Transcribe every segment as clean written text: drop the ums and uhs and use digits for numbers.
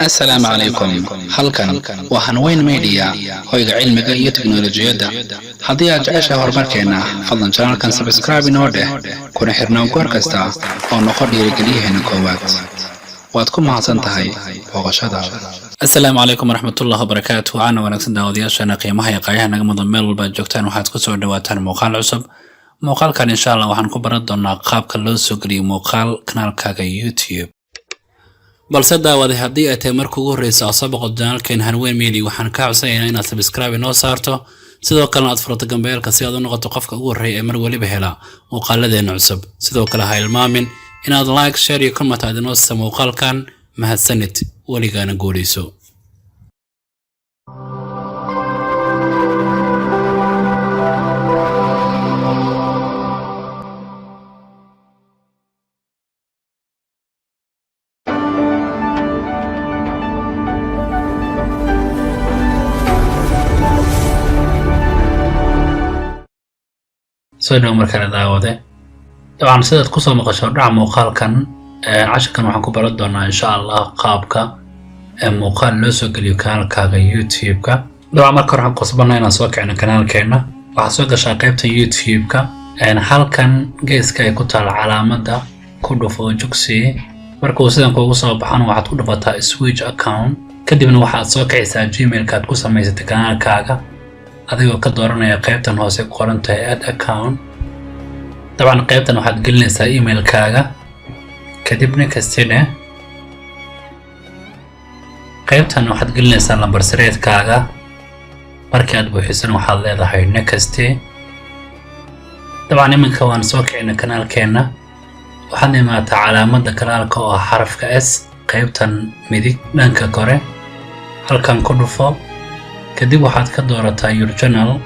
Assalaamu calaykum. Halkan waa Hanweyn Media, hoyga cilmiga iyo tiknolojiyadda. Haddii aad jeceshahay horumarkeenna, fadlan channelkan subscribe inoo dheh, kuna xirnaan goor kasta oo noqo dhiirigeliyaheena koowaad. Waad ku mahadsan tahay booqashadaada. Assalaamu calaykum waraxmatullahi wabarakaatu. Waxaana wanaagsan daawadayaasheena qiimaha iyo qaayaha naga mudan, meel walba aad joogtaan, waxaad kusoo dhawaataan muuqaal cusub. Muuqaalkan, insha Allah, waxaan ku baran doonaa qaabka loo soo geliyo muuqaal kanaalkaaga YouTube. Balse daawaday, haddii ay tahay marka ugu horreysa oo soo boqod channelkeen Hanweyn Media, waxaan kaa codsanaynaa inaad subscribe inoo saarto, sidoo kalena aad furato gambeelka si aad u noqoto qofka ugu horreeya ee mar weliba hela muuqaaladeena cusub. Sidoo kale ha ilmaamin inaad like, share iyo comment aad inoo siisa muuqaalkan. Mahadsanid, weligaana guuleyso. Soo dhow markale, daawade. Dabcan, sidaad kusoo maqasho dhaca muuqaalkan, cashirkan waxaan ku baran doonaa, insha Allah, qaabka muuqaal loo soo geliyo kanaalkaaga YouTube-ka. Dabcan, marka hore waxaan qasbanaa inaan soo kicino kanaalkeena. Waxaad soo gashaa qaybta YouTube-ka, halkan geeska ay ku taal calaamadda ku dhufo, jugsi. Markuu sidan kuugu soo baxan, waxaad ku dhufataa "Switch account". Kadibna waxaad soo kicisaa Gmailka aad ku samaysatay kanaalkaaga, adigoo ka dooranaya qaybtan hoose ku qoran tahay "Add account". Dabcan, qaybtan waxaad gelinaysaa emailkaaga, kadibna kastine qaybtan waxaad gelinaysaa lambar sireedkaaga. Markii aad buuxisan, waxaad leedahay "Next". Dabcan, iminka waan soo kicina kanaalkeenna. Waxaad imaataa calaamadda kanaalka oo ah xarafka S, qaybtan midig dhanka kore, halkan ku dhufo. Kadib waxaad ka doorataa "Your channel".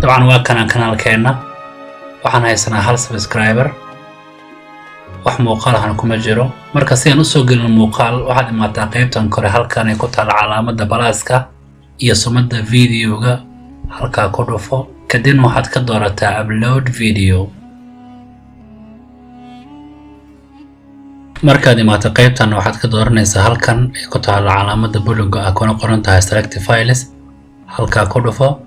Dabcan, waa kanaan kanaalkeenna. Waxaan haysanaa hal subscriber, wax muuqaal ahna kuma jiro. Marka si aan usoo gelin muuqaal, waxaad imaataa qaybtan kore, halkan ay ku taala calaamadda balaaska iyo sumadda videoga, halkaa ku dhufo. Kadibna waxaad ka doorataa "Upload video". Markaad imaato qaybtan, waxaad ka dooranaysaa halkan ay ku taalo calaamadda buluga ah kuna qoran tahay "Select files", halkaa ku dhufo.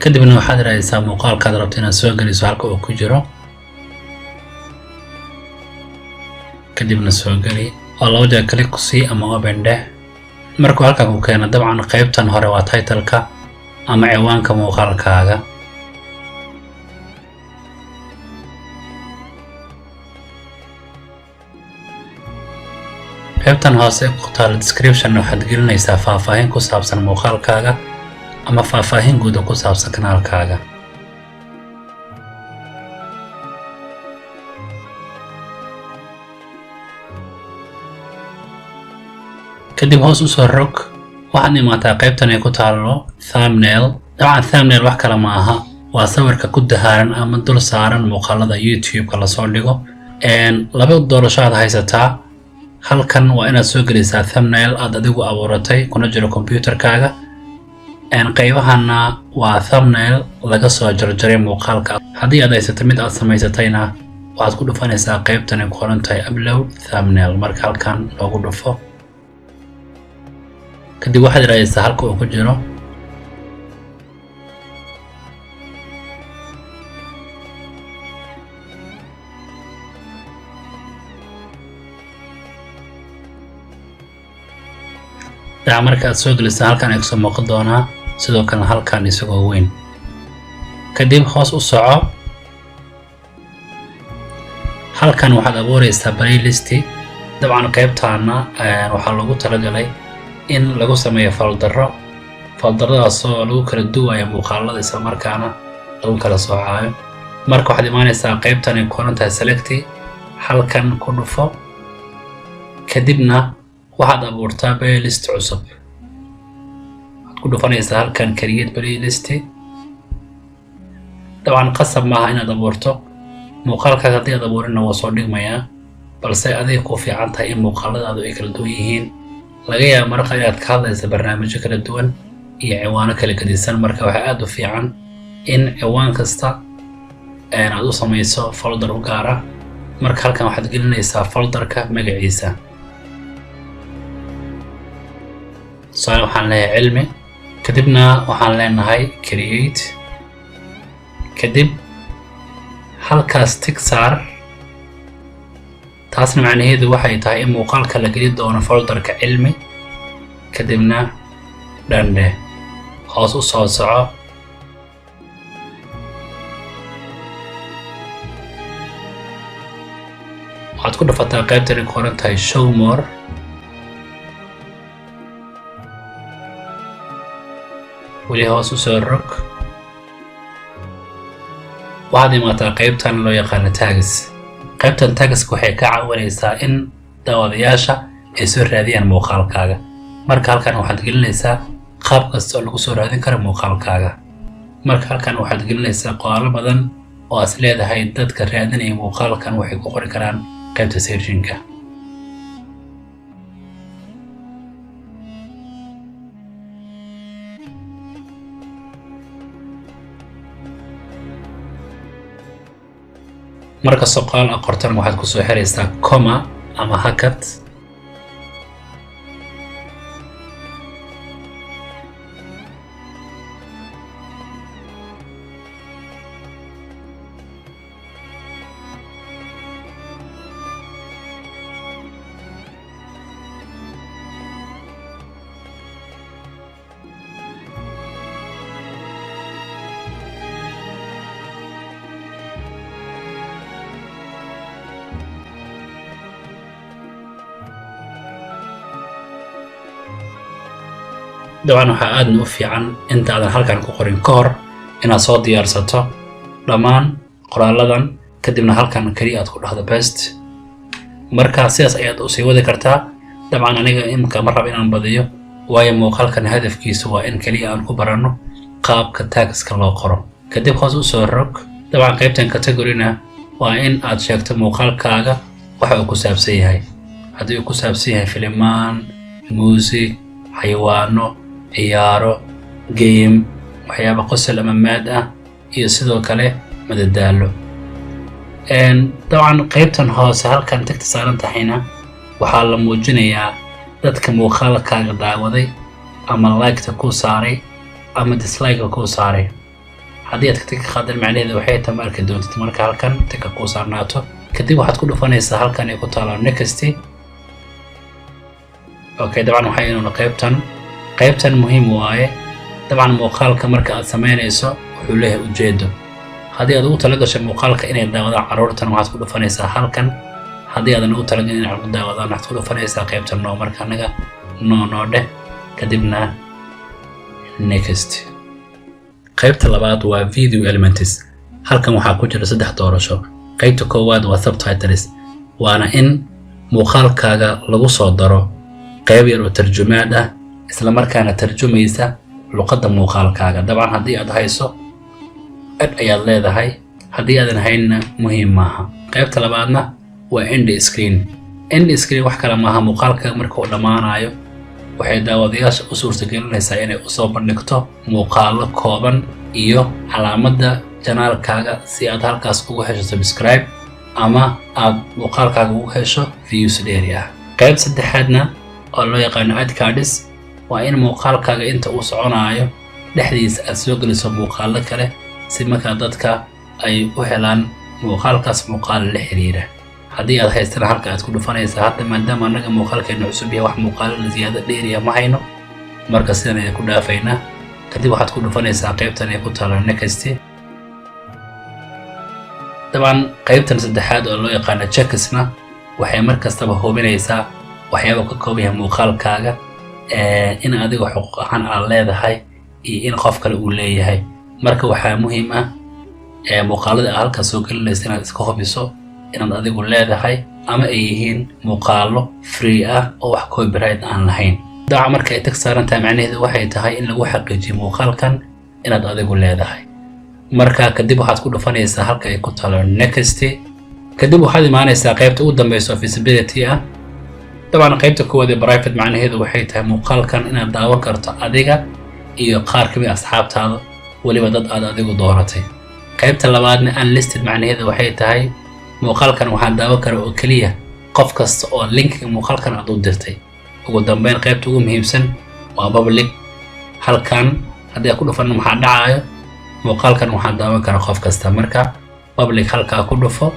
Kadibna waxaad raadisaa muuqaalkaad rabto inaad soo geliso halka uu ku jiro, kadibna soo geli oo laba jeer click ku sii ama open dheh. Markuu halkan ku keeno, dabcan qaybtan hore waa titleka ama ciwaanka muuqaalkaaga. Qaybtan hoose ku taala description waxaad gelinaysaa faahfaahin ku saabsan muuqaalkaaga ama faahfaahin guud oo ku saabsan kanaalkaaga. Kadib hoos usoo rog, waxaad imaataa qaybtan ay ku taalo thumbnail. Dabcan, thumbnail wax kale ma aha, waa sawirka ku dahaaran ama dul saaran muuqaalada YouTube-ka lasoo dhigo. Laba doorasho aad haysataa halkan: waa inaad soo gelisaa thumbnail aad adigu abuuratay kuna jiro computerkaaga, qaybahana waa thumbnail laga soo jarjaray muuqaalka. Haddii aad haysato mid aad samaysatayna, waxaad ku dhufanaysaa qaybtan ay ku qoran tahay "Upload thumbnail". Marka halkan loogu dhufo, kadib waxaad raadaysaa halka uu ku jiro. Dhaca marka aad soo gelisa, halkan ay kusoo muuqan doonaa, sidoo kalena halkan isagoo weyn. Kadib hoos u soco, halkan waxaad abuureysaa playlist. Dabcan, qaybtaana waxaa loogu talagalay in lagu sameeyo foldero, folderadaasoo lagu kala duwayo muuqaalada, islamarkaana lagu kala soocaayo. Marka waxaad imaanaysaa qaybtan ay ku qoran tahay "Select", halkan ku dhufo. Kadibna waxaad abuurtaa playlist cusub. Waxaad ku dhufanaysaa halkan "Create playlist". Dabcan, qasab maaha inaad abuurto muuqaalkaas. Haddii aad abuurina, waa soo dhigmayaa, balse adiga ku fiican tahay in muuqaaladaadu ay kala duwan yihiin. Laga yaaba mararka inaad ka hadlaysa barnaamijyo kala duwan iyo ciwaano kala gedisan. Marka waxaa aada u fiican in ciwaan kasta aad u samayso folder u gaara. Marka halkan waxaad gelinaysaa folderka magaciisa. Tusaale, waxaan leeyahay cilmi. Kadibna waxaan leenahay create. Kadib halkaas tick saar. Taasna macnaheedu waxay tahay in muuqaalka la geli doono folderka cilmi. Kadibna done dheh. Hoos u soo soco. Waxaad ku dhufataa qaybtan ay ku qoran tahay show more. Weli hoos u soo rog. Waxaad imaataa qaybtan loo yaqaano tags. Qaybtan tagska waxay ka caawinaysaa in daawadayaasha ay soo raadiyaan muuqaalkaaga. Marka halkan waxaad gelinaysaa qaab kasta oo lagu soo raadin karo muuqaalkaaga. Marka halkan waxaad gelinaysaa qoraalo badan oo aad leedahay dadka raadinaya muuqaalkan waxay ku qori karaan qaybta searchinka. Markastoo qoraal aad qortana, waxaad kusoo xiraysaa comma ama hakad. Dabcan waxaa aadna u fiican inta aadan halkan ku qorin ka hor inaad soo diyaarsato dhammaan qoraaladan, kadibna halkan keliya aad ku dhahdo paste. Marka sidaas ayaad usii wadi kartaa. Dabcan aniga imika ma raba inaan badiyo, waayo muuqaalkan hadafkiisu waa in keliya aan ku baranno qaabka tagska loo qoro. Kadib hoos u soo rog. Dabcan qaybtan categoryna waa in aad sheegto muuqaalkaaga waxa uu ku saabsan yahay. Haddii uu ku saabsan yahay filimaan, muusig, xayawaano, ciyaaro, game, waxyaaba qosol ama maad ah iyo sidoo kale madadaalo. Dabcan qaybtan hoose halkan tickta saaran tahayna waxaa la muujinayaa dadka muuqaalkaaga daawaday ama liketa kuu saaray ama dislike kuu saaray. Haddii aad tickta ka qaadan, macnaheedu waxay tahay ma arki doontid. Marka halkan tickga kuu saarnaato, kadib waxaad ku dhufanaysaa halkan ay ku taalo next. Okay, dabcan waxaa inuuna qaybtan muhiim waaye. Dabcan muuqaalka marka aad samaynayso wuxuu leeyahay ujeedo. Haddii aad ugu talagashay muuqaalka inay daawadaan carruurtan, waxaad ku dhufanaysaa halkan. Haddii aadan ugu talagalin inay carruurta daawadaan, waxaad ku dhufanaysaa qaybtan no. Marka anaga no noo dheh, kadibna next. Qaybta labaad waa video elements. Halkan waxaa ku jira saddex doorasho. Qaybta koowaad waa subtitles, waana in muuqaalkaaga lagu soo daro qayb yar oo tarjumaad ah, isla markaana tarjumaysa luqadda muuqaalkaaga. Dabcan haddii aad hayso, add ayaad leedahay. Haddii aadan haynna, muhiim maaha. Qaybta labaadna waa end screen. End screen wax kale maaha, muuqaalkaaga marka uu dhammaanayo waxay daawadayaasha u suurtagelinaysaa inay usoo bandhigto muuqaalo kooban iyo calaamadda channelkaaga, si aad halkaas ugu hesho subscribe ama aad muuqaalkaaga ugu hesho views dheeri ah. Qayb saddexaadna oo loo yaqaano add cards waa in muuqaalkaaga inta uu soconaayo dhexdiisa aad soo geliso muuqaalo kale, si markaa dadka ay u helaan muuqaalkaas muuqaal la xiriira. Haddii aad haystana, halka aad ku dhufanaysaa. Hadda maadaama annaga muuqaalkeenu cusub yahay, wax muuqaalo la ziyaado dheeriya ma hayno, marka sidan ayaan ku dhaafaynaa. Kadib waxaad ku dhufanaysaa qaybtan ay ku taalo next. Dabcan qaybtan saddexaad oo loo yaqaano checksna waxay mar kastaba hubinaysaa waxyaaba ka kooban yahay muuqaalkaaga, in adiga xuquuq ahaan aad leedahay iyo in qof kale uu leeyahay. Marka waxaa muhiim ah muuqaalada aad halkaas soo gelinaysa inaad iska hubiso inaad adigu leedahay ama ay yihiin muuqaalo free ah oo wax copyright aan lahayn. Dabcan marka ay tick saaran tahay, macnaheedu waxay tahay in lagu xaqiijiyo muuqaalkan inaad adigu leedahay. Marka kadib waxaad ku dhufanaysaa halka ay ku talo next. Kadib waxaad imaanaysaa qaybta ugu dambeysa oo visibility ah. Dabcan, qaybta koowaad ee private macnaheedu waxay tahay muuqaalkan inaad daawan karto adiga iyo qaar ka mid asxaabtaada, weliba dad aad adigu dooratay. Qaybta labaadna, unlisted, macnaheedu waxay tahay muuqaalkan waxaa daawan kara oo keliya qof kasta oo linkiga muuqaalkan aad u dirtay. Ugu dambeyn, qaybta ugu muhiimsan waa public. Halkan haddii aad ku dhufanno, maxaa dhacaayo? Muuqaalkan waxaa daawan kara qof kasta. Marka public halkaa ku dhufo,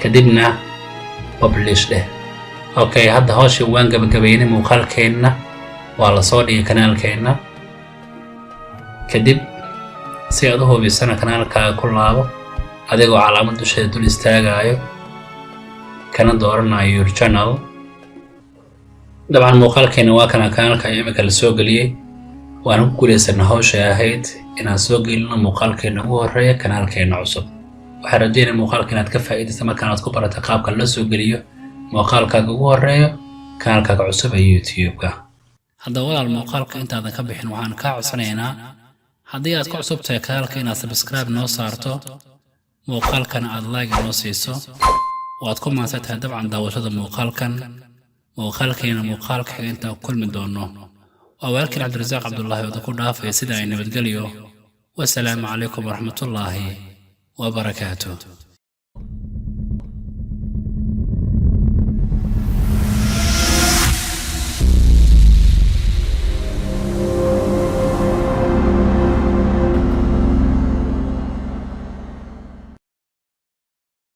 kadibna publish dheh. Okay, hadda hawsha waan gabagabaynay. Muuqaalkeenna waa la soo dhigay kanaalkeenna. Kadib, si aad u hubisana, kanaalkaaga ku laabo adigoo calaamad dusheeda dul istaagayo, kana dooranayo your channel. Dabcan, muuqaalkeena waa kana. Kanaalka ayaa imika la soo geliyey. Waana ku guulaysanay hawshay ahayd inaan soo gelino muuqaalkeena ugu horeeya kanaalkeena cusub. Waxaan rajeynaya muuqaalka inaad ka faa'iidaysa markaan aad ku barata qaabka loo soo geliyo muuqaalkaaga ugu horeeyo kanaalkaaga cusub ee YouTube-ka. Haddaba walaal, muuqaalka intaadan ka bixin waxaan kaa codsanaynaa, haddii aad ku cusub tahay kanaalka, inaad subscribe noo saarto, muuqaalkana aad like noo siiso. Waad ku mahadsan tahay dabcan daawashada muuqaalkan. Muuqaalkeena muuqaalka xiga intaan ku kulmi doono, waa walaalkiin Cabdirasaaq Cabdullaahi oo ku dhaafaya sida ay nabadgelyo. Wasalaamu calaykum waraxmatullaahi wabarakaatuh.